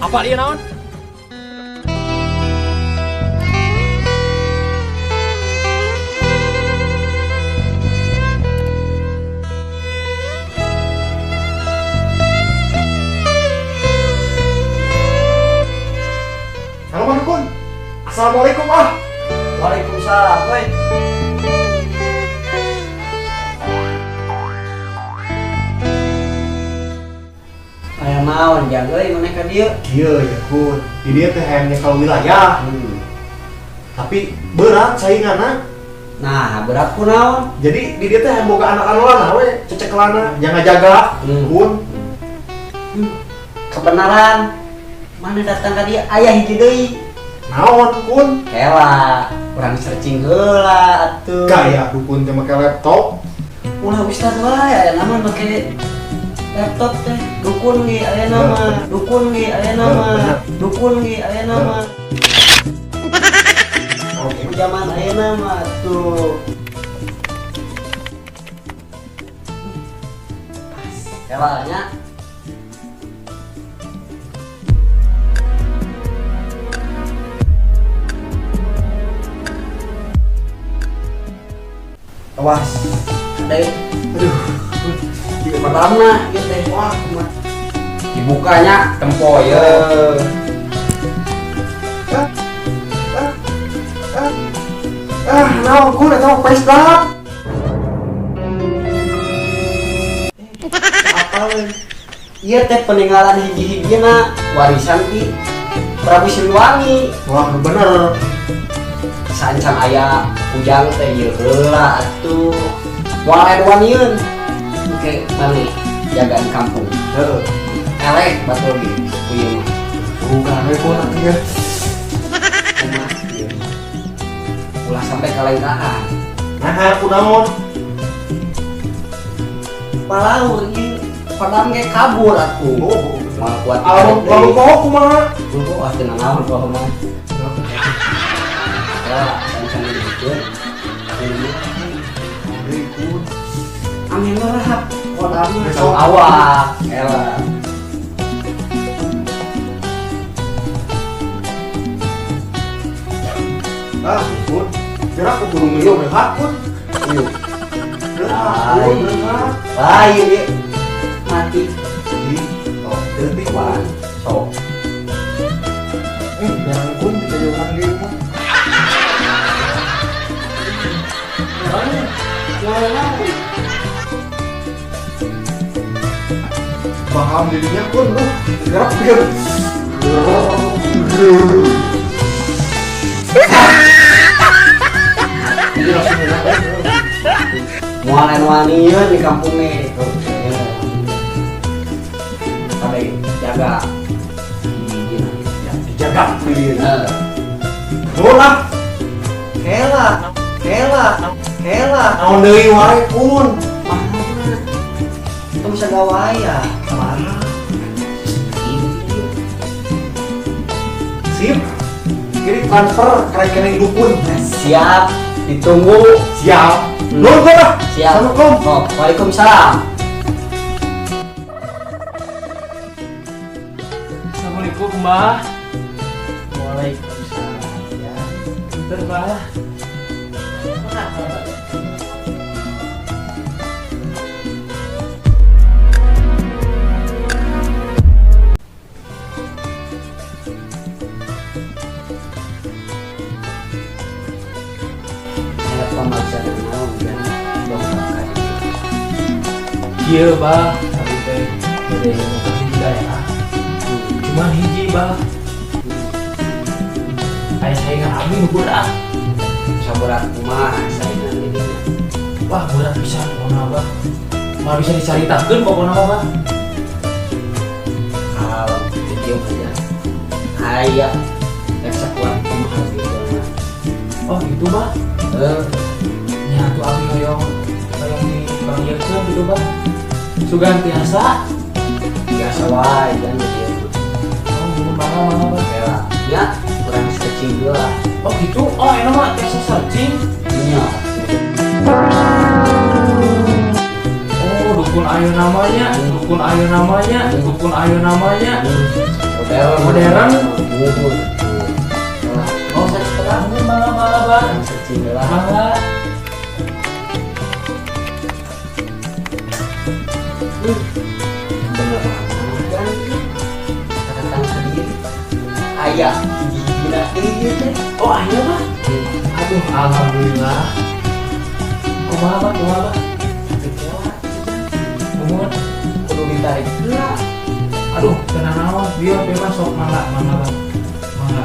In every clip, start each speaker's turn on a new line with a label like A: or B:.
A: Apa ieu naon?
B: Assalamualaikum. Assalamualaikum ah.
C: Waalaikumsalam, woi. Aya naon jang euy maneh ka dieu?
B: Kieu ya kun. Di dieu teh hayang nyekel wilayah. Tapi berat sainganna.
C: Nah, berat ku naon?
B: Jadi di dieu teh hayang boga anak anolana we, cecekelana, jangan jaga. Kun.
C: Kebenaran maneh datang ka dieu aya hiji deui.
B: Naon kun?
C: Kela, urang searching heula atuh.
B: Gaya dukun teh make laptop.
C: Ulah ustad wae aya nama make laptop teh. Dukun ge aya nama, dukun ge aya nama, dukun ge aya nama.
B: Oke.
C: Zaman aya nama tuh. Kela nya. Awas, ada
B: Aduh.
C: di pertama gitu teh. Wah, dibukanya tempo ya.
B: Ah, naon kun eta mah pesta.
C: Apa ieu teh peninggalan hiji-hijina warisan ti Prabu Siliwangi.
B: Wah, bener.
C: Sancang aya ujang teh ieu heula atuh. Moal aya waniun. Oke, maneh jagaan kampung.
B: Heeh.
C: Eleh batur ge ku ieu mah.
B: Bukan we kun atuh ya.
C: Kumaha ieu mah. Ulah sampai kalengkahan.
B: Nah, kunaon?
C: Palaur ieu padahal ge kabur atuh.
B: Oh,
C: Moal kuat.
B: Lalu lalu poho kumaha?
C: Tunggu ah teu naon poho mah. Ya, sancang dibikin.
B: Deui kun.
C: Amin lah, kodamna
B: Besok.
C: Awak, elah.
B: Ah, kun. Kira aku kudu ngeyo behat kun.
C: Ieu.
B: Behat, kun, behat.
C: Lain ieu. Mati.
B: Ih, oh, detik
C: Wah, sok.
B: Jangan kun dikajauhan ge mah. Paham dirinya kun lu. Gerak biar. Jadi langsung enak.
C: Moal anu waniun di kampung nih. Sampai jaga.
B: Ya, dijaga diri.
C: Heeh.
B: Nuhun lah.
C: Kela, kela, kela.
B: Naon deui wae kun.
C: Mana? Tong sagawaya.
B: Marah. Sip. Kiri transfer ke rekening dukun.
C: Siap, ditunggu.
B: Siap. Nuhun kun lah.
C: Siap.
B: Assalamualaikum.
C: Oh, waalaikumsalam.
A: Assalamualaikum, Mbah.
C: Waalaikumsalam. Ya.
A: Punten, Mbah.
C: Aya pamaksana naon kan dongkap ka dieu.
A: Kieu, Bah. Abi teh bade muter hiji daerah. Cuman hiji, Bah. Aya saingan abi nu berat.
C: Saberat kumaha saingan di dinya?
A: Wah, berat pisan pokona, Bah. Moal bisa dicaritakeun pokona mah, Bah.
C: Kalau di dieu mah ya. Aya rek sakuat kumaha gitu mah.
A: Oh, gitu, Bah.
C: Heuh.
A: Nya atuh abi hoyong hoyong dipanggilkeun gitu, Bah. Sugan tiasa.
C: Biasa wae kan di dieu mah.
A: Oh, nuhun mangga mangga, Bah.
C: Kela. Ya, kurang searching heula.
A: Oh, gitu. Oh, enak mah tiasa searching.
C: Nya.
A: Oh, dukun ayo namanya, dukun ayo namanya, dukun ayo namanya.
C: Modern.
A: Modern.
C: Muhun. Oh, saya sekarang.
A: Mangga mangga bah.
C: Searching lah.
A: Mangga.
C: Bener kan? Datang sendiri. Aya hiji-hijina deui teh.
A: Oh, aya bah. Aduh, alhamdulillah. Kumaha bah, kumaha bah?
C: Tapi kela
A: Nuhun.
C: kudu ditarik heula.
A: Aduh, tenang naon, biar bebas sok mangga, mangga bah. Mangga.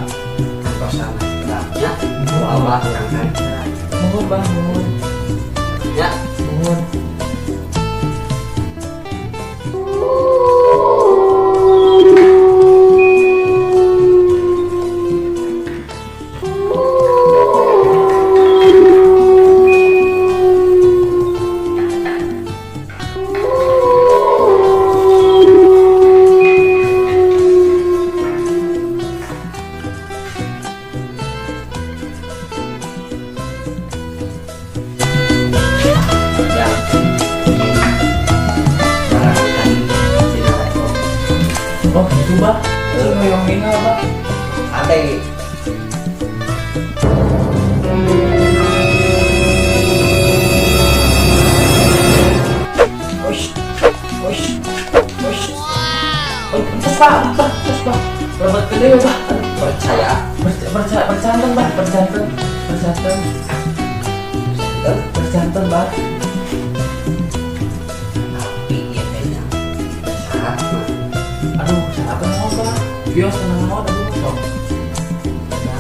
C: Antosan sekedapnya.
A: Nuhun,
C: Abah urang tarik heula.
A: Nuhun bah, nuhun.
C: Nya.
A: Nuhun.
C: Ya. Barang tadi dina laptop.
A: Oh, gitu bah. Cing hoyong ningal bah.
C: Ade.
A: Ush, ush, ush. Oh, terus bah, bah, terus bah. Rebet gede ya bah.
C: Percaya.
A: Percanten bah, percanten, percanten, percanten bah.
C: Tapi ieu teh nya syaratna.
A: Aduh, syaratnya naon bah? Bios tenang naon, aduh sok.
C: Ya,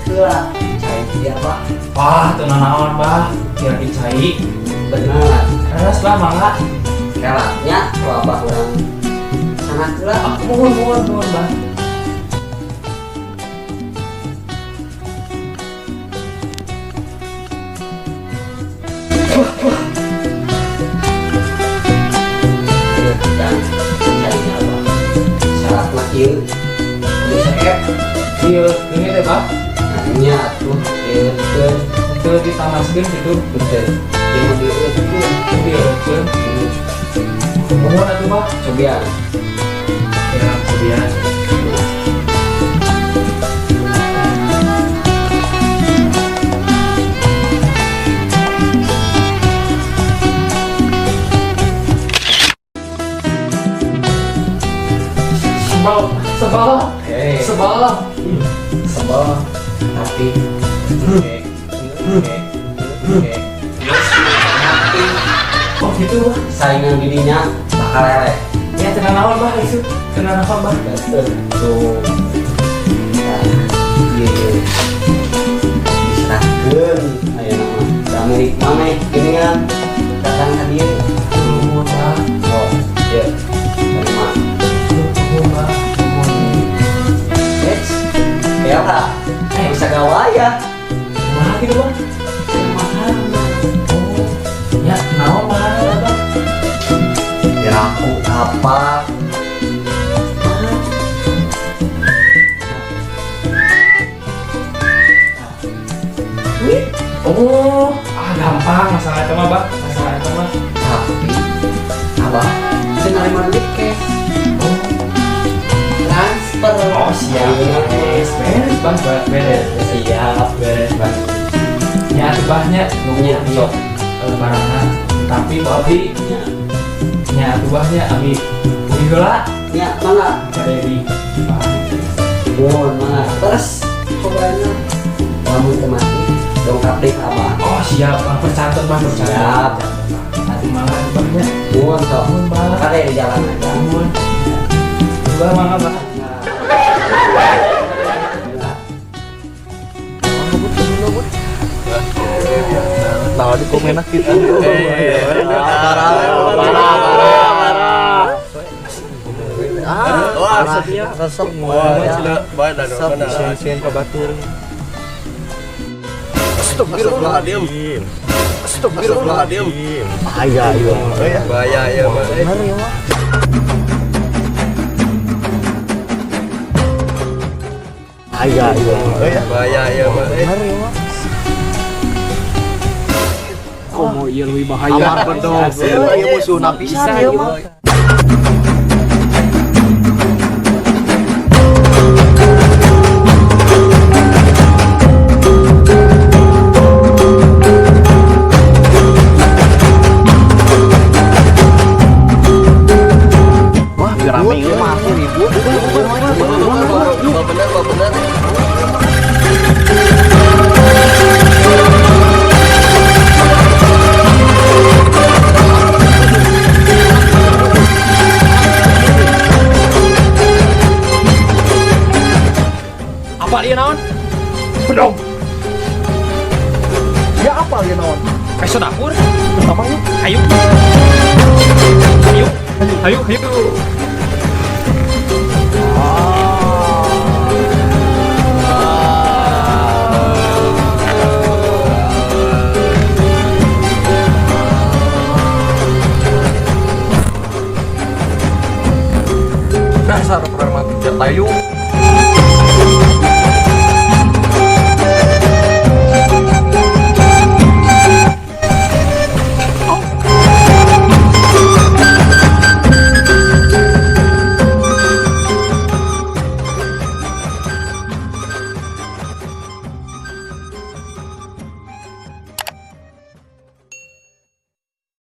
C: heula cai dia bah.
A: Wah, tenang naon bah. Kira dicai.
C: Bener.
A: Leres bah, mangga.
C: Kelaknya ku abah urang sana heula.
A: Ah, mohon, mohon, mohon bah.
C: Dan cainya abah. Syaratna ieu kudu seep.
A: Iya, ini teh bah.
C: Nya atuh dieureutkeun.
A: Teu ditamaskeun gitu.
C: Betul. Ieu mah dieureutkeun.
A: Dieureutkeun. Mohon atuh bah.
C: Cobian.
A: Ya, cobian. Sebal, sebal, sebal.
C: Sebel tapi oke oke oke tapi
A: Oh gitu bah.
C: Saingan didinya bakal lele.
A: Ya tenang naon bah itu, tenang naon bah.
C: Betul tuh. Nah, iya diserahkeun ayeuna mah da milik maneh gini kan datang ka dieu.
A: Nuhun bah.
C: Oh iya terima.
A: Nuhun bah. Nuhun.
C: Eits, ya bisa gawaya.
A: Kumaha gitu bah?
C: Mahal.
A: Oh, ya naon mahal bah?
C: Ya aku apa?
A: Oh, ah gampang masalah itu mah bah, masalah itu mah.
C: Tapi abah teu narima duit cash,
A: Oh,
C: transfer.
A: Oh siap, beres, beres bah, beres,
C: Siap.
A: Beres bah. Ya tuh bahnya,
C: Nya,
A: sok barangna. Tapi babi,
C: Nya,
A: nya tuh bahnya abi beli heula
C: nya mana?
A: cari di bah.
C: Mohon mana? Terus cobaannya lamun teu mati dongkap deui ka abah.
A: Oh siap, bah, percanten bah, percanten.
C: Siap.
A: Atuh mangga tuh bahnya.
C: Mohon sok.
A: Nuhun bah.
C: Kade di jalan aja.
A: Nuhun. Bah mangga bah.
C: Nah.
D: Nah, di komen kita.
B: Parah,
D: Parah,
B: parah.
D: Ah, resep. Resep. Sieun ka batur.
E: Astagfirullahaladzim. Astagfirullahaladzim.
D: Bahaya ieu.
E: Bahaya ya, Pak.
D: Bener ieu mah. Bahaya ieu mah.
E: Bahaya ya, Pak.
D: Bener ieu mah.
A: Komo ieu leuwih bahaya.
D: Amar bedog. Ieu musuhna pisan ieu mah.
E: Bener, bener.
A: Apa ieu naon?
B: Bedog. Ya apa ya naon?
A: Peso dapur.
B: Apa ya?
A: Ayo. Ayo. Ayo, ayo.
E: Dasar preman tidak tayu.